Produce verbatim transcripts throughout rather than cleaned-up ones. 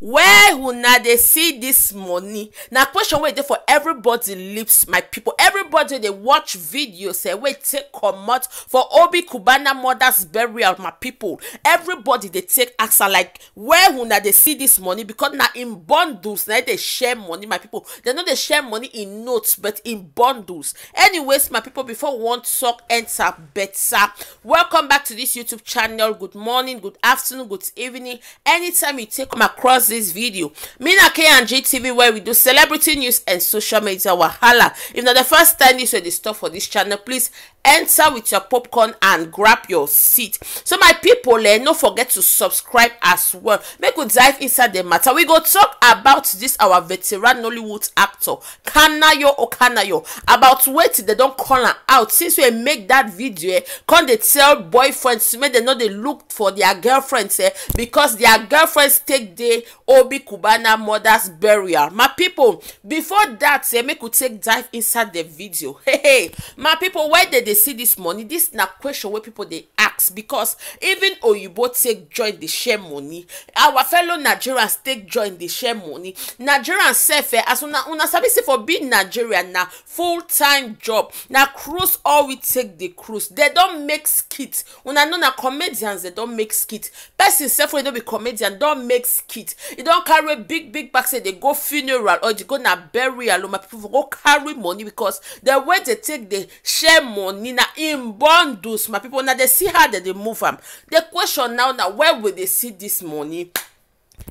Where una dey see this money? Na question wey dey for everybody lips, my people. Everybody dey watch videos eh, wey take comot for Obi Cubana mother's burial, my people. Everybody dey take answer like, where una dey see this money? Because na in bundles na dey share money, my people. They no dey share money in notes, but in bundles. Anyways, my people, before we want talk enter better, welcome back to this YouTube channel. Good morning, good afternoon, good evening. Anytime you take come across this video, me na K and G T V, where we do celebrity news and social media wahala. If na the first time this wey dey stop for this channel, please enter with your popcorn and grab your seat. So my people, eh, no forget to subscribe as well. Make we dive inside the matter. We go talk about this our veteran Nollywood actor, Kanayo Okanayo, about wetin they don call am out since we make that video. Eh, come dey tell boyfriends make they no dey look for their girlfriends eh, because their girlfriends take dey Obi Cubana mother's burial. My people, before that, eh, make we take dive inside the video. Hey, hey, my people, where did they see this money? This na question where people they ask, because even Oyibo take join the share money. Our fellow Nigerians take join the share money. Nigerians sef eh, as una una sabi say for being Nigerian na full time job. Na cruise all we take the cruise. They don't make skit. Una know na comedians they don't make skit. Person sef wey no be comedian don make skit. E don carry big big bag say they go funeral or they go na burial. Oh, my people go carry money because the way they take the share money na in bundles. My people, now they see how they dey move am. The question now na where will they see this money?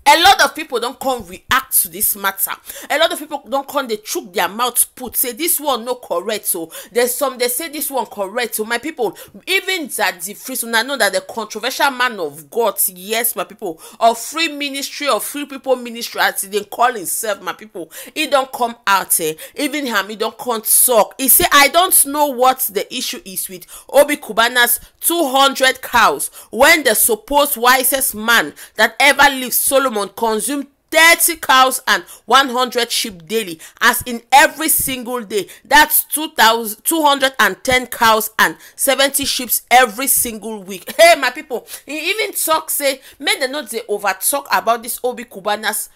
A lot of people don't come react to this matter. A lot of people don't come they chook their mouth put say this one no correct. So there's some they say this one correct. So my people, even that the free, so I know that the controversial man of God, yes, my people, of free ministry of free people ministry as they call himself, my people, he don't come out eh. Even him, he don't come talk. He say, I don't know what the issue is with Obi Kubana's two hundred cows when the supposed wisest man that ever lived, Solomon, consumed thirty cows and one hundred sheep daily, as in every single day. That's two thousand two hundred and ten cows and seventy sheep every single week. Hey, my people, he even talk say make they not they over talk about this Obi Kubana's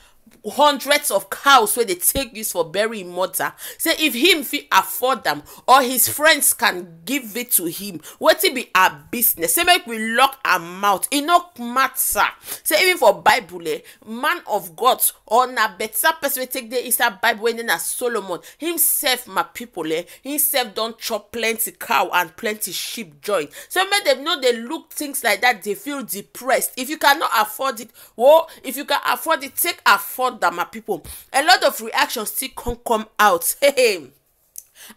hundreds of cows where they take this for bury mother. Say if him fit afford them or his friends can give it to him, what it be a business? Say make we lock a mouth. It no matter. Say even for Bible, eh, man of God or na better person we take the inside Bible when na Solomon himself, my people, eh, himself don't chop plenty cow and plenty sheep join. So make them know they look things like that. They feel depressed. If you cannot afford it, well, if you can afford it, take afford that, my people. A lot of reactions still come come out. Hey, hey.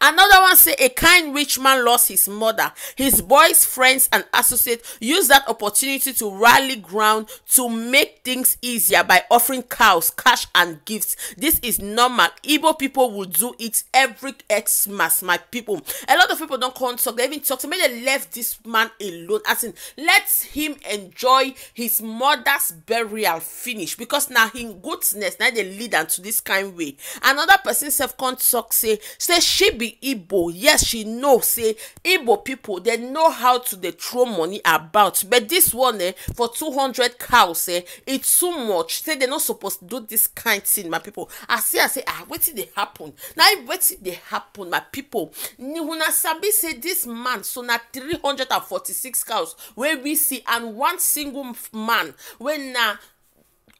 Another one say a kind rich man lost his mother. His boys, friends, and associates use that opportunity to rally ground to make things easier by offering cows, cash, and gifts. This is normal. Igbo people will do it every Xmas, my people. A lot of people don't come talk. They even talk to me. They left this man alone. As in, let him enjoy his mother's burial finish because now him goodness now they lead am to this kind way. Another person self come talk say say she be Igbo. Yes, she know say Igbo people they know how to they throw money about, but this one eh, for two hundred cows eh, it's too much. Say they not supposed to do this kind thing, my people. I see, I say, ah, wetin dey happen? Now wetin dey happen, my people? Ni una sabi say this man so na three hundred and forty-six cows wey we see, and one single f- man wey na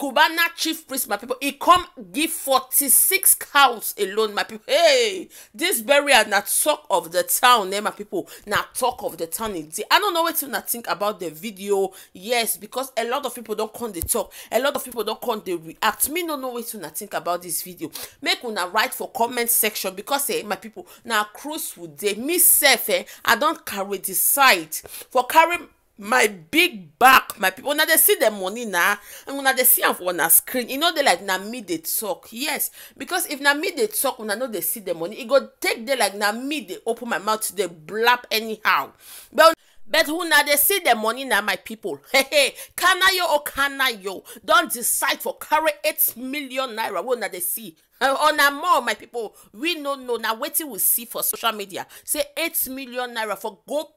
Cubana chief priest, my people, he come give forty-six cows alone, my people. Hey, this burial na talk of the town, eh, my people. Na talk of the town indeed. I don't know what you think about the video. Yes, because a lot of people don't come they talk. A lot of people don't come they react. Me no know what you think about this video. Make una write for comment section because, eh, my people, now cruise would they me self, eh, I don't carry the side for carry my big back, my people. Now they see the money now, and when they see am for on a screen, you know they like na me they talk. Yes, because if na me they talk, when I know they see the money, it go take they like na me they open my mouth, they blab anyhow. But but who now they see the money now, my people? Hey, hey, Kanayo or Kanayo don't decide for carry eight million naira. Who now they see? Uh, on a more, my people, we no know now. Waiting we see for social media. Say eight million naira for go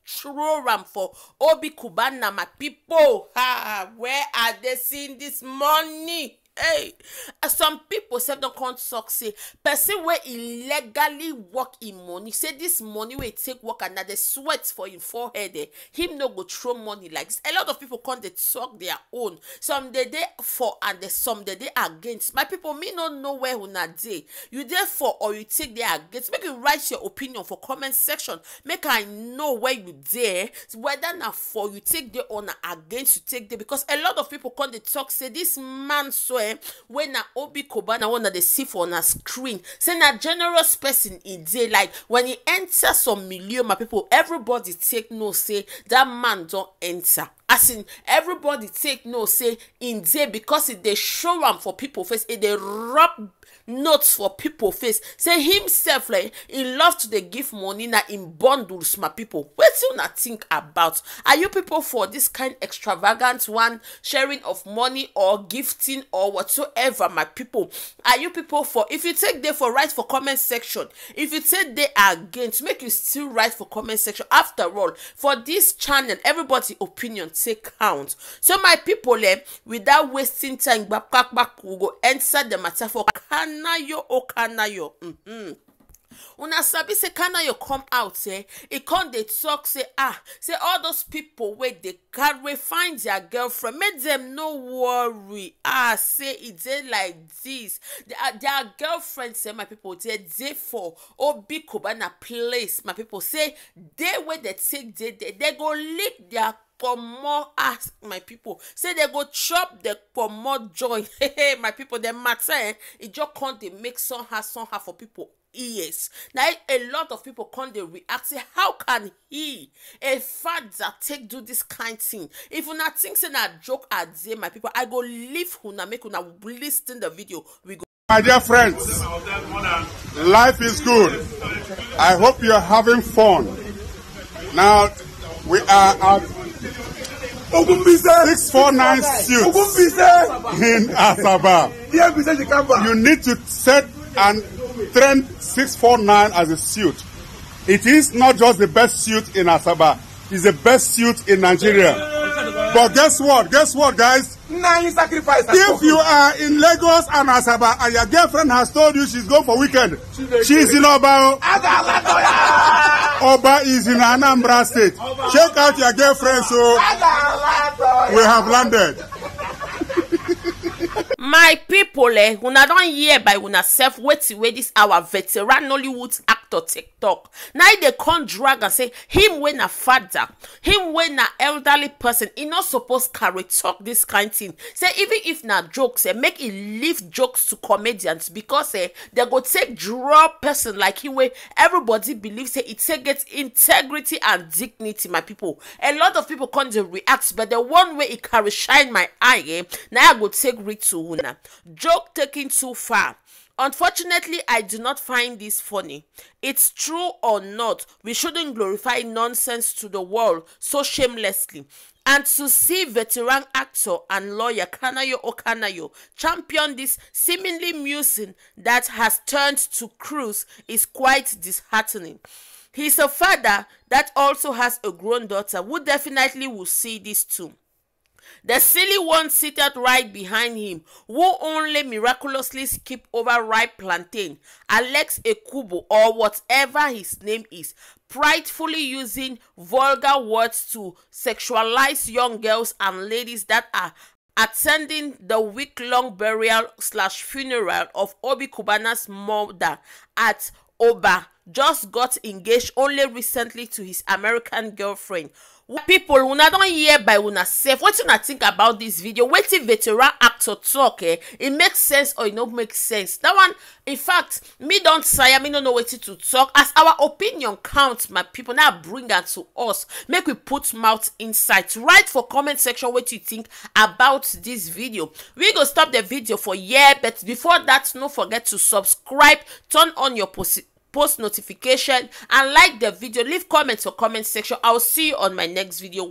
throw am for Obi Cubana, my people. Ha, where are they seeing this money? Hey, some people sef don come talk say person wey illegally work im money, say this money wey take work and na the sweat for im forehead, eh, him no go throw money like this. A lot of people come dey talk their own. Some dey dey for and the, some dey dey against. My people, me no know where una dey. You dey for or you take dey against? Make you write your opinion for comment section. Make I know where you dey, whether na for you take dey or na against you take dey, because a lot of people come dey talk say this man so, eh, wey na Obi Cubana wey una dey see for una screen, say na generous person e dey. Like, when e enter some milieu, my people, everybody take know say that man don enter. As in, everybody take know say e dey, because e dey show am for people face, e dey rub notes for people face. Say himself, like, he love to dey give money, na in bundles, my people. Wetin una think about? Are you people for this kind extravagant one, sharing of money or gifting or whatsoever, my people? Are you people for, if you take dey for, write for comment section. If you take dey against, make you still write for comment section. After all, for this channel, everybody opinion take count. So my people, eh, without wasting time, gbakpakpak, we go enter the matter for Kanayo o Kanayo. Mm-hmm. Una sabi say Kanayo come out, eh? E come dey talk say, ah, say all those people wey dey carry find their girlfriend, make them no worry. Ah, say e dey like this. Their, their girlfriend, say, my people, they dey for Obi Cubana place, my people. Say they wey they take dey there, they go lick their pomo ass, my people. Say they go chop the pomo joint. Hey, hey, my people, the matter, eh, e just come dey make somehow, somehow for people ears. Now, a lot of people come dey react say, how can he, a father, take do this kind thing? If una think say na joke I dey, my people, I go leave una, make una listen the video. We go. My dear friends, life is good. I hope you're having fun. Now, we are at Ogunbise six four nine suits Ogunbise in Asaba. Here be say the camera. You need to set and trend six four nine as a suit. It is not just the best suit in Asaba, it's the best suit in Nigeria. But guess what? Guess what, guys? Na him sacrifice. If you are in Lagos and Asaba and your girlfriend has told you she's going for weekend, she's in Oba. Oba is in Anambra State. Check out your girlfriend. So we have landed. My people, eh, una don hear by una self wetin wey this our veteran Nollywood actor take talk. Now they come drag and say him wey na father, him wey na elderly person, he not supposed carry talk this kind thing. Say even if na jokes, eh, make he leave jokes to comedians, because, eh, they go take draw person like him wey everybody believes say he take get integrity and dignity. My people, a lot of people come dey react, but the one wey he carry shine my eye, eh, now I go take read to una. Joke taken too far. Unfortunately, I do not find this funny. It's true or not, we shouldn't glorify nonsense to the world so shamelessly. And to see veteran actor and lawyer Kanayo Okanayo champion this seemingly musing that has turned to cruise is quite disheartening. He's a father that also has a grown daughter who definitely will see this too. The silly one seated right behind him, who only miraculously skip over ripe plantain, Alex Ekubo or whatever his name is, pridefully using vulgar words to sexualize young girls and ladies that are attending the week-long burial slash funeral of Obi Cubana's mother at Oba, just got engaged only recently to his American girlfriend. People, una don hear by una self. Wetin una think about this video? Wetin veteran actor talk, eh? It makes sense or it no make sense? That one, in fact, me don tire, me no know wetin to talk. As our opinion counts, my people, now bring am to us. Make we put mouth inside. Write for comment section what you think about this video. We go stop the video for here, but before that, no forget to subscribe, turn on your posi- post notification, and like the video. Leave comments for comment section. I'll see you on my next video.